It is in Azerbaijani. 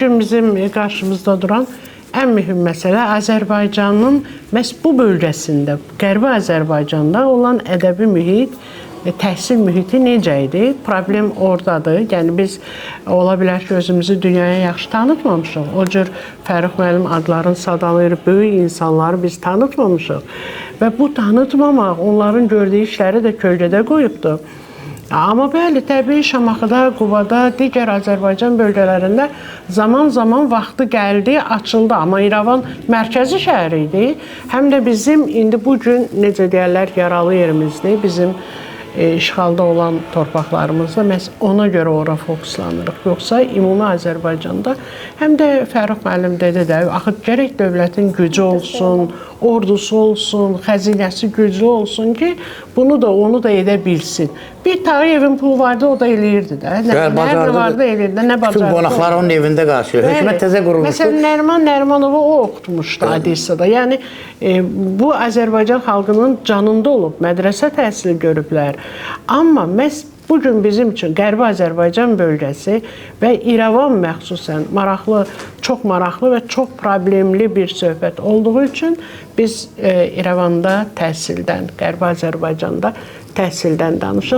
Bugün bizim qarşımızda duran ən mühüm məsələ Azərbaycanın məhz bu bölgəsində, Qərbi Azərbaycanda olan ədəbi mühit, təhsil mühiti necə idi? Problem ordadır. Yəni biz ola bilər ki, özümüzü dünyaya yaxşı tanıtmamışıq. O cür Fərrux müəllim adlarını sadalayır, böyük insanları biz tanıtmamışıq. Və bu tanıtmamaq onların gördüyü işləri də kölgədə qoyubdu. Amma bəli, təbii Şamaxıda, Qubada, digər Azərbaycan bölgələrində zaman-zaman vaxtı gəldi, açıldı. Amma İrəvan mərkəzi şəhər idi. Həm də bizim indi bu gün necə deyərlər, yaralı yerimizdir. Bizim işğalda olan torpaqlarımızda məhz ona görə ora fokuslanırıq. Yoxsa ümumi Azərbaycanda həm də Fərrux müəllim dedi də, axı gərək dövlətin gücü olsun, ordusu olsun, xəzinəsi güclü olsun ki, bunu da onu da edə bilsin. Bir Tağıyevin pulu vardı, o da eləyirdi də. Nə, Bəli, nə bacardı. vardı eləyirdi, nə bacardı. Bütün qonaqlar onun evində qarşılayır. Bəli. Hökumət təzə qurulmuşdu. Məsələn, Nəriman Nərimanovu o oxutmuşdu Odessada. Yəni bu Azərbaycan xalqının canında olub, mədrəsə təhsili görüblər. Amma məhz bu gün bizim üçün Qərbi Azərbaycan bölgəsi və İrəvan məxsusən maraqlı, çox maraqlı və çox problemli bir söhbət olduğu üçün biz İrəvanda təhsildən, Qərbi Azərbaycanda təhsildən danışıq.